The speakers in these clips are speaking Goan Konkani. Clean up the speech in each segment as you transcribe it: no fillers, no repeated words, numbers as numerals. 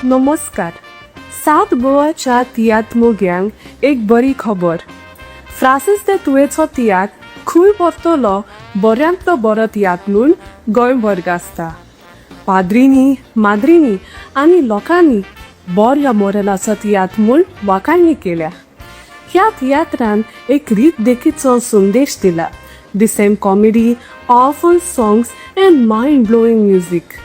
नमस्कार. साउथ गोवाच्या तियात्र मोग्यांक एक बरी खबर. फ्रांसीस दे तुयेचो तियात्र खंय व्हरतलो बऱ्यांतलो बरो तियात्र म्हूण गोंयभर गाजता. पाद्रींनी, माद्रींनी आनी लोकांनी बऱ्या मोरलाचो तियात्र म्हूण वाखाणणी केल्या. ह्या तियात्रान एक रीत देखीचो संदेश दिला, the same comedy, powerful songs and mind blowing music.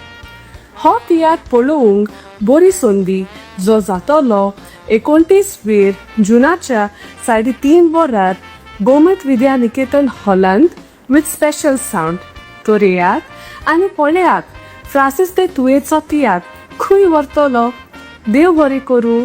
हो तियात्र पळोवंक बरी संदी, जो जातलो 29 वेर जुनाच्या 3:30 वरार गोमत विद्या निकेतन हॉलांत विथ स्पेशल सावंड. तर येयात आनी पळयात फ्रांसीस दे तुयेचो तियात्र खंय व्हरतलो. देव बरें करूं.